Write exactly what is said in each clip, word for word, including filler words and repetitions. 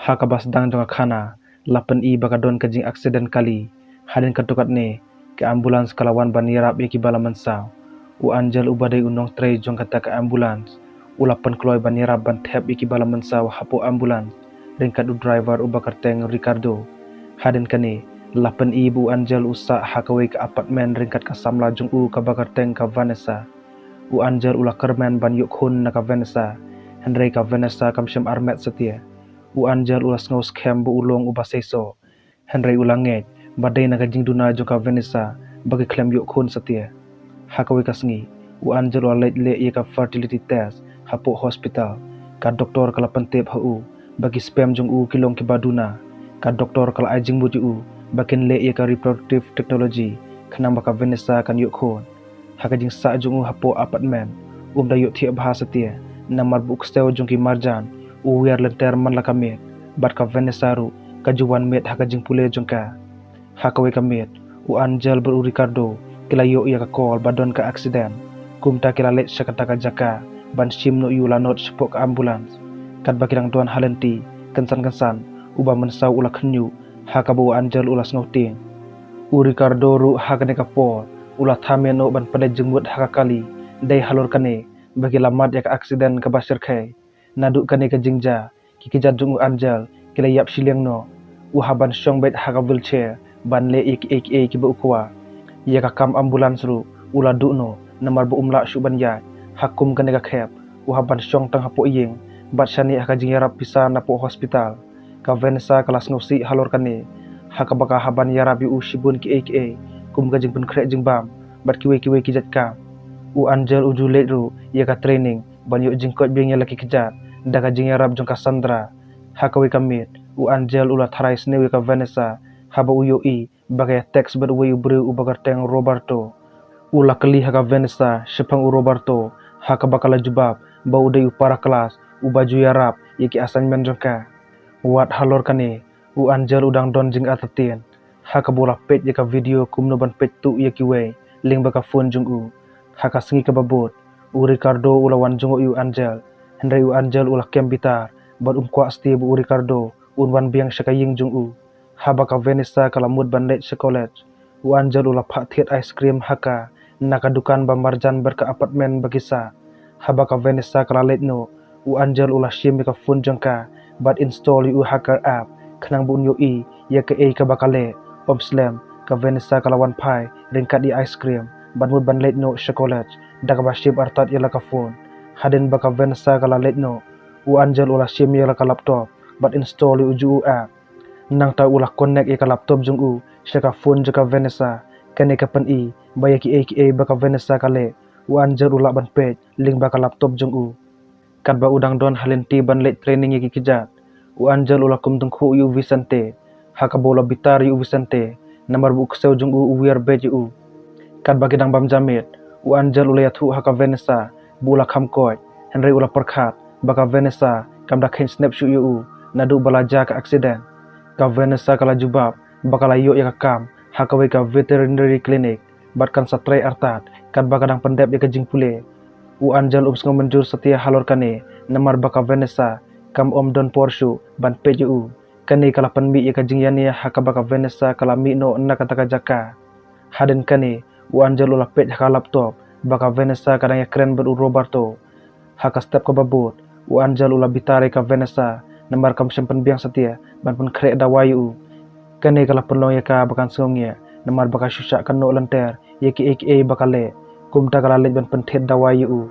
Ha kaba sdang jong ka khana, la pyni ba ka don ka jing accident kali. Hadien katto katne, ka ambulance ka la wan ban ïarap ïa kiba la mynsaw. U Angel uba dei u nongtrei jong kata ka ambulance, u la pynkloi ban ïarap ban thep ïa kiba la mynsaw hapoh ambulance, ryngkat u driver uba kyrteng Ricardo. Hadien kane, la pyni ba u Angel u sah ha kawei ka apartment ryngkat ka samla jong u kaba kyrteng ka Vanessa. U Angel u la kyrmen ban ïoh khun na ka Vanessa, hynrei ka Vanessa kam shym armet satia. U Angel u la sngew skhem ba u long uba seisoh, hynrei u la ngeit ba dei na ka jingduna jong ka Vanessa ba ki khlem ïoh khun satia. Ha kawei ka sngi, u Angel u la leit leh ïa ka fertility test hapoh hospital. Ka doktor ka la pyntip ha u ba ki sperm jong u ki long kiba duna. Ka doktor ka la ai jingmut ïa u ba kin leh ïa ka reproductive technology, khnang ba ka Vanessa kan ïoh khun. Ha ka jingsah jong u hapoh apartment, um da ïohthiah bha satia, namar ba u ksew jong ki marjan u wiar lynter man la ka miet, bad ka Vanessa ruh ka ju wan miet ha ka jingpule jong ka. Ha kawei ka miet, u Angel bad u Ricardo ki la ïoh ïa ka call ba don ka accident. Kumta ki la leit sha kata ka jaka ban shim noh ïa u lanot shapoh ka ambulance. Katba ki dang don ha lynti, kynsan kynsan, uba mynsaw u la khynñiuh, ha kaba u Angel u la sngewtieng. U Ricardo ruh ha kane ka por u la thaw miet noh ban pynleit jingmut ha ka kali. Dei halor kane ba ki la mad ïa ka accident kaba shyrkhei. Naduh kane ka jingjia, ki kjat jong u Angel ki la ïap shiliang noh. U hap ban shong beit ha ka wheelchair ban leh ïa kiei kiei kiba u kwah. Ïa ka kam ambulance ruh u la duh noh, namar ba um lah shuh ban ïaid. Ha kum kane ka khep, u hap ban shong tang hapoh ïing bad shaniah ha ka jingïarap pisa napoh hospital. Ka Vanessa ka la sngewsih halor kane, ha kaba ka hap ban ïarap ïa u shibun kiei kiei, kum ka jingpynkhreh jingbam bad kiwei kiwei ki jait kam. U Angel u ju leit ruh ïa ka training ban ïoh jingkoit biang ïa la ki kjat da ka jingïarap jong ka Sandra. Ha kawei ka miet, u Angel u la tharai sniew ïa ka Vanessa haba u ïohi ba ka ïa text bad uwei u briew uba kyrteng Roberto. U la kylli ha ka Vanessa shaphang u Roberto, ha kaba ka la jubab ba u dei u para klas uba ju ïarap ïa ki assignment jong ka. Wat halor kane, u Angel u dang don jingartatien, ha kaba u la peit ïa ka video kumno ban peit tuh ïa kiwei lyngba ka phone jong u. Ha ka sngi kaba bud, u Ricardo u la wan jngoh ïa u Angel, hynrei u Angel u la kem bitar bad um kwah shuh ba u Ricardo un wan biang sha ka ïing jong u. Haba ka Vanessa ka la mut ban leit sha college, u Angel u la phah thied ice cream ha ka na ka dukan ba marjan bad ka apartment ba ki sah. Haba ka Vanessa ka la leit noh, u Angel u la shim ïa ka phone jong ka bad install ïa u hacker app, khnang ba un ïohi ïa kaei kaba ka leh. Ym slem, ka Vanessa ka la wan phai ryngkat ïa ice cream bad mut ban leit noh sha college da kaba shim artat ïa la ka phone. Hadien ba ka Vanessa ka la leit noh, u Angel u la shim ïa la ka laptop bad install ïa u juh u app. Nangta u la connect ïa ka laptop jong u sha ka phone jong ka Vanessa. Kane ka pyni ba ïa kiei kiei ba ka Vanessa ka leh, u Angel u lah ban peit lyngba ka laptop jong u. Katba u dang don ha lynti ban leit training ïa ki kjat, u Angel u la kum tyngkhuh ïa u Vicente, ha kaba u la bitar ïa u Vicente namar ba u ksew jong u u wiar beit ïa u. Katba ki dang bam ja miet, u Angel u la ïathuh ha ka Vanessa ba u la kham koit, hynrei u la pyrkhat ba ka Vanessa kam da kheiñ snep shuh ïa u naduh ba la jia ka accident. Ka Vanessa ka la jubab ba ka la ïoh ïa ka kam ha kawei ka veterinary clinic bad kan sa trei artat katba ka dang pyndep ïa ka jingpule. U Angel um sngew mynjur satia halor kane, namar ba ka Vanessa kam ym don por shuh ban peit ïa u. Kane ka la pynmih ïa ka jingïania ha kaba ka Vanessa ka la mih noh na kata ka jaka. Hadien kane, u Angel u la peit ha ka laptop ba ka Vanessa ka dang ïakren bad u Roberto. Ha ka step kaba bud, u Angel u la bitar ïa ka Vanessa namar kam shym pynbiang satia ban pynkhreh dawai ïa u. Kane ka la pynlong ïa ka ba kan sngewngeh namar ba ka shu shah kynnoh lynter ïa kiei kiei ba ka leh. Kumta ka la leit ban pynthied dawai ïa u.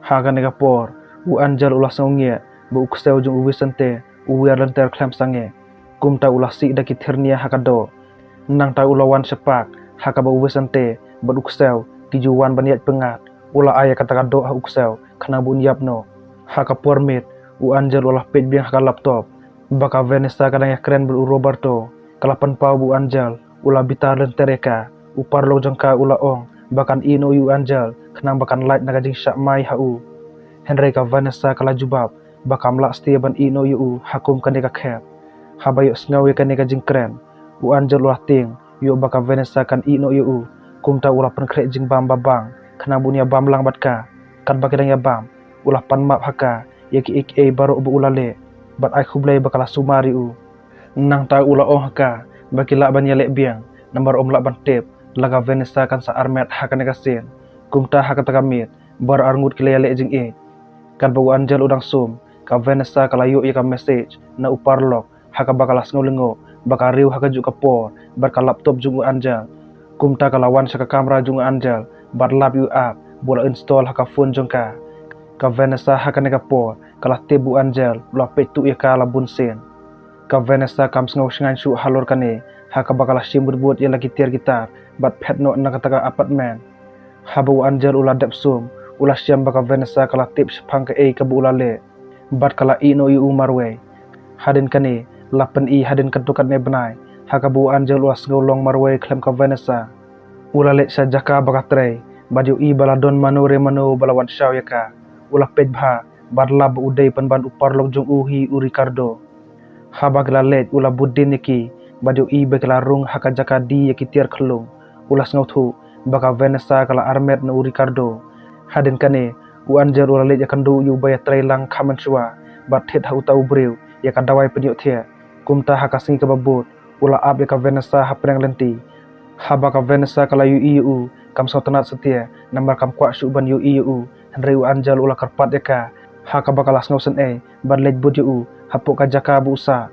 Ha kane ka por, u Angel u la sngewngeh ba u ksew jong u Vicente u wiar lynter khlem sangeh. Kumta u la sih da ki thyrnia ha ka doh. Nangta u la wan shaphang ha kaba u Vicente bad u ksew ki ju wan ban ïaid pyngngad. U la ai ïa kata ka doh ha u ksew khnang ba un ïap noh. Ha ka por miet, u Angel u la peit biang ha ka laptop ba ka Vanessa ka dang ïakren bad u Roberto. Ka la pynpaw ba u Angel u la bitar lynter ïa ka. U paralok jong ka u la ong ba kan ïeh noh ïa u Angel khnang ba kan lait na ka jingshah mai ha u. Hynrei ka Vanessa ka la jubab ba kam lah satia ban ïeh noh ïa u ha kum kane ka khep. Haba ïohsngew ïa kane ka jingkren, u Angel u la tieng ïoh ba ka Vanessa kan ïeh noh ïa u. Kumta u la pynkhreh jingbam babang khnang ba un ïa bam lang bad ka. Katba ki dang ïa bam, u la pan map ha ka ïa kiei kiei baroh ba u la leh. bad ai khublei ba ka la sumar ïa u. Nangta u la ong ha ka ba ki lah ban ïaleh biang, namar um lah ban tip la ka Vanessa kan sa armet ha kane ka sien. Kumta ha kata ka miet baroh arngut ki la ïaleh jingïeit. Katba u Angel u dang sum, ka Vanessa ka la ïoh ïa ka message na u paralok, ha kaba ka la sngew lyngngoh ba ka riew ha kajuh ka por bad ka laptop jong u Angel. Kumta ka la wan sha ka kamra jong u Angel bad lap ïa u app ba u la install ha ka phone jong ka. Ka Vanessa ha kane ka por ka la tip ba u Angel u la peit tuh ïa ka la bun sien. Ka Vanessa kam sngew shngaiñ shuh halor kane, ha kaba ka la shim bud bud ïa la ki tiar ki tar bad phet noh na kata ka apartment. Haba u Angel u la dep sum, u la shem ba ka Vanessa ka la tip shaphang kaei kaba u la leh bad ka la ïeh noh ïa u marwei. Hadien kane la pyni hadien katto katne bnai, ha kaba u Angel u la sngew long marwei khlem ka Vanessa. U la leit sha jaka ba ka trei bad ïohi ba la don mano re mano ba la wan shaw ïa ka. U la peit bha bad lap ba u dei pynban u paralok jong u hi u Ricardo. Haba ki la leit u la bud dien ïa ki bad ïohi ba ki la rung ha ka jaka die ïa ki tiar khyllung. U la sngewthuh ba ka Vanessa ka la armet na u Ricardo. Hadien kane u Angel u la leit ïakynduh ïa uba ïatrei lang kha mynshuwa bad thied ha uta u briew ïa ka dawai pynïohthiah. Kumta ha ka sngi kaba bud u la ap ïa ka Vanessa hapdeng lynti. Haba ka Vanessa ka la ïohi ïa u, kam sngewtynnad satia namar kam kwah shuh ban ïohi ïa u. Hynrei u Angel u la kyrpad ïa ka, ha kaba ka la sngew sngewsynei bad leit bud ïa u hapoh ka jaka ba u sah.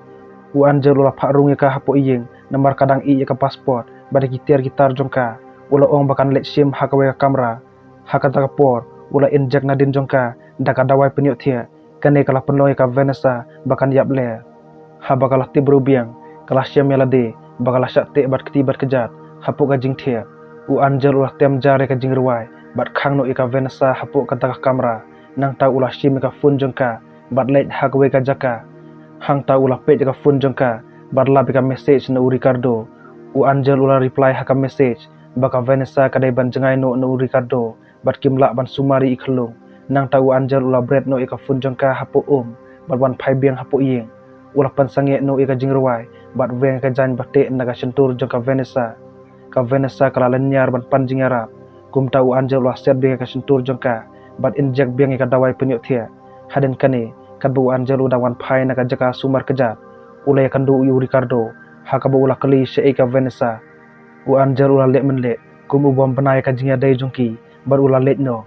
U Angel u la phah rung ïa ka hapoh ïing namar ka dang ïeh ïa ka passport bad ïa ki tiar ki tar jong ka. U la ong ba kan leit shim ha kawei ka kamra. Ha kata ka por u la injek nadien jong ka da ka dawai pynïohthiah. Kane ka la pynlong ïa ka Vanessa ba kan ïap leh. Haba ka la tip briew biang, ka la shem ïa lade ba ka la shah teh bad kti bad kjat hapoh ka jingthiah. U Angel u la tem jar ïa ka jingrwai bad khang noh ïa ka Vanessa hapoh kata ka kamra. Nangta u la shim ïa ka phone jong ka bad leit ha kawei ka jaka. Hangta u la peit ïa ka phone jong ka bad lap ïa ka message na u Ricardo. U Angel u la reply ha ka message ba ka Vanessa ka dei ban jngai noh na u Ricardo bad kim lah ban sumar ïa i khyllung. Nangta u Angel u la bret noh ïa ka phone jong ka hapoh um bad wan phai biang hapoh ïing. U la pynsangeh noh ïa ka jingrwai bad weng ïa ka jaiñ ba teh na ka shyntur jong ka Vanessa. Ka Vanessa ka la lynñiar ban pan jingïarap. Kumta u Angel u la set biang ïa ka shyntur jong ka bad injek biang ïa ka dawai pynïohthiah. Hadien kane katba u Angel u dang wan phai na ka jaka sumar kjat, u la ïakynduh ïa u Ricardo, ha kaba u la kylli shaei ka Vanessa. U Angel u la leh mynleh kum u bym bna ïa ka jingïadei jong ki bad u la leit noh.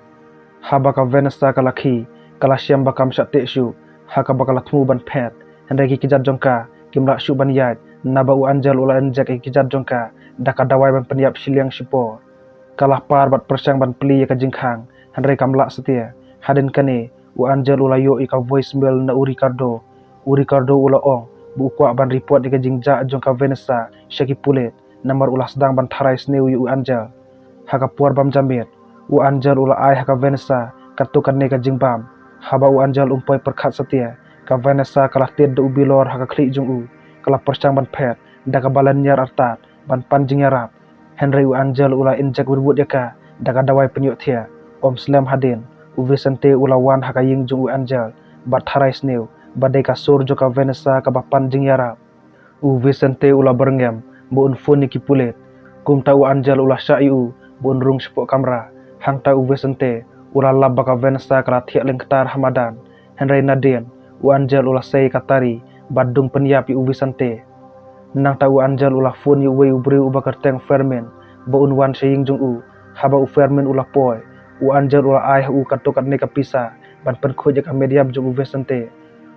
Haba ka Vanessa ka la khie, ka la shem ba kam shah teh shuh, ha kaba ka la thmu ban phet. Hynrei ki kjat jong ka kim lah shuh ban ïaid naba u Angel u la injek ïa ki kjat jong ka da ka dawai ban pynïap shiliang shipor. Ka la par bad pyrshang ban plie ïa ka jingkhang, hynrei kam lah satia. Hadien kane u Angel u la ïoh ïa ka voicemail na u Ricardo. U Ricardo u la ong ba u kwah ban report ïa ka jingjah jong ka Vanessa sha ki pulit, namar u la sdang ban tharai sniew ïa u Angel. Ha ka por bym jam miet, u Angel u la ai ha ka Vanessa katto katne ka jingbam. Haba u Angel um poi pyrkhat satia, ka Vanessa ka la tied da u bilor ha ka khlieh jong u. Ka la pyrshang ban phet da kaba lynñiar artat ban pan jingïarap. Hynrei u Angel u la injek wut wut ïa ka da ka dawai pynïohthiah. Ym slem hadien, u Vicente u la wan ha ka ïing jong u Angel bad tharai sniew ba dei ka sur jong ka Vanessa kaba pan jingïarap. U Vicente u la byrngem ba un phone ïa ki pulit. Kumta u Angel u la shah ïa u ba un rung shapoh kamra. Hangta u Vicente u la lap ba ka Vanessa ka la thiah lyngktar ha madan. Hynrei nadien u Angel u la sei ka tari bad dung pynïap ïa u Vicente. Nangta u Angel u la phone ïa uwei u briew uba kyrteng Fermin ba un wan sha ïing jong u. Haba u Fermin u la poi, u Angel u la ai ha u katto katne ka pisa ban pynkhuid ïa ka met ïap jong u Vicente.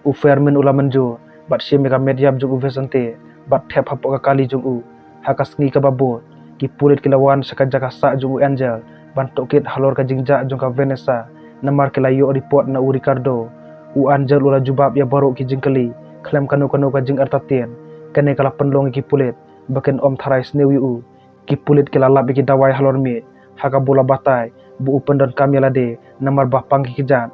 U Fermin u la mynjur bad shim ïa ka met ïap jong u Vicente bad thep hapoh ka kali jong u. Ha ka sngi kaba bud, ki pulit ki la wan sha ka jaka sah jong u Angel ban tohkit halor ka jingjah jong ka Vanessa, namar ki la ïoh report na u Ricardo. U Angel u la jubab ïa baroh ki jingkylli khlem kano kano ka jingartatien. Kane ka la pynlong ïa ki pulit ba kin ym tharai sniew ïa u. Ki pulit ki la lap ïa ki dawai halor miej, ha kaba u la batai ba u pyndonkam ïa lade namar ba pang ki kjat.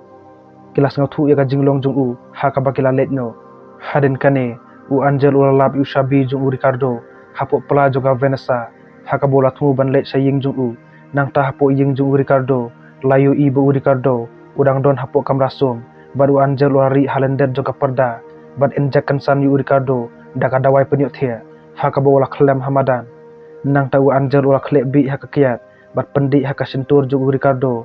Ki la sngewthuh ïa ka jinglong jong u ha kaba ki la leit noh. Hadien kane, u Angel u la lap ïa u shabi jong u Ricardo hapoh pla jong ka Vanessa, ha kaba u la thmu ban leit sha ïing jong u. Nangta hapoh ïing jong u Ricardo, la ïohi ba u Ricardo u dang don hapoh kamra sum bad u Angel u la rieh ha lyndet jong ka pyrda bad injek kynsan ïa u Ricardo da ka dawai pynïohthiah, ha kaba u la khlem ha madan. Nangta u Angel u la khleh bih ha ka kyiad bad pyndih ha ka shyntur jong u Ricardo.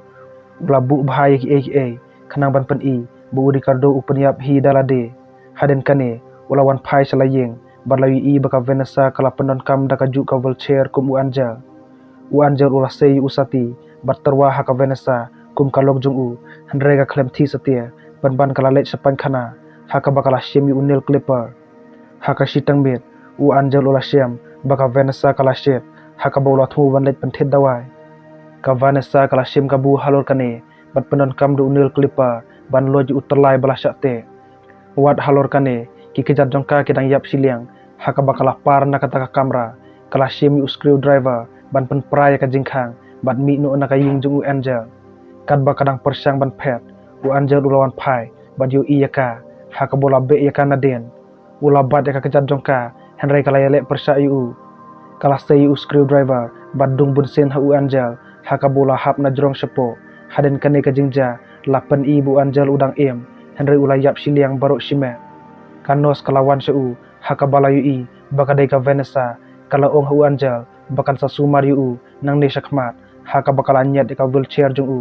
U la buh bha ïa kiei kiei khnang ban pyni ba u Ricardo u pynïap hi da lade. Hadien kane u la wan phai sha la ïing bad la ïohi ba ka Vanessa ka la pyndonkam da kajuh ka wheelchair kum u Angel. U Angel u la sei ïa u sati bad tyrwa ha ka Vanessa kum ka lok jong u, hynrei ka khlem thied satia, pynban ka la leit sha painkhana ha kaba ka la shim ïa u nail clipper. Ha ka shiteng miet u Angel u la shem ba ka Vanessa ka la shit ha kaba u la thmu ban leit pynthied dawai. Ka Vanessa ka la shim kabu halor kane bad pyndonkam da u nail clipper ban loit ïa u tyllai ba la shah teh. Wat halor kane ki kjat jong ka ki dang ïap shiliang ha kaba ka la par na kata ka kamra, ka la shim ïa u screwdriver ban pynpra ïa ka jingkhang bad mih noh na ka ïing jong u Angel. Katba ka dang pyrshang ban phet, u Angel u la wan phai bad ïohi ïa ka ha kaba u la beh ïa ka nadien. U la bat ïa ka kjat jong ka, hynrei ka la ïaleh pyrshah ïa u. Ka la sei ïa u screwdriver bad dung bunsien ha u Angel ha kaba u la hap na jrong shapoh. Hadien kane ka jingjia la pyni ba u Angel u dang im, hynrei u la ïap shiliang baroh shimet. Ka nurse ka la wan sha u ha kaba la ïohi ba ka dei ka Vanessa. Ka la ong ha u Angel ba kan sa sumar ïa u nangne shakhmat ha kaba ka la ñiad ïa ka wheelchair jong u.